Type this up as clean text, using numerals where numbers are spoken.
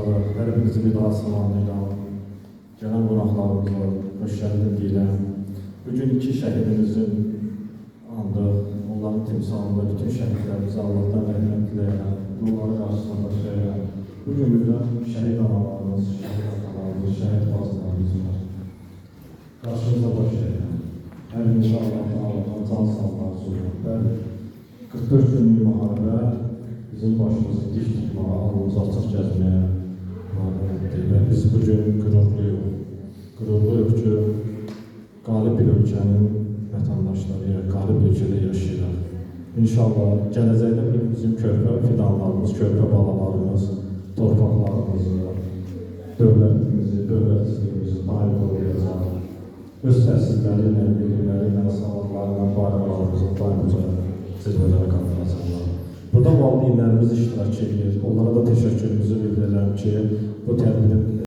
dostları, hər birinizi bir daha salamlayıram. Gələn qonaqlarımıza xoş gəldin deyirəm. Bugün iki şəhidimizin andıq. Onların timsalında bütün şəhidlərimizi Allahdan rəhmət diləyirəm. Ruhları qarşısına daşıyıram. Bugün burada şəhid analarımız, şəhid atalarımız, şəhid bacılarımız var. Qarşınızda baş əyirəm. Hər birinizə Allahdan can sağlığı arzulayıram. Bəli, 44 günlük müharibə bizim başımızı dik tutmağa, alnımızı açıq gəzməyə vadar etdi və biz bugün qürurluyuq. Qürurluyuq ki, qalib bir ölkənin vətəndaşlarıyıq, qalib ölkədə yaşayırıq. İnşallah gələcəkdə bizim körpə fidanlarımız, körpə balalarımız torpaqlarımızı, dövlətimizi, dövlətsizliyimizi daim qoruyacaq. Öz təhsilləri ilə, bilimləri ilə, savadları ilə bayraqlarımızı daim uca zirvələrə qaldıracaqlar. Burada valideynlərimiz iştirak edir. Onlara da təşəkkürümüzü bildirirəm ki, bu tədbirin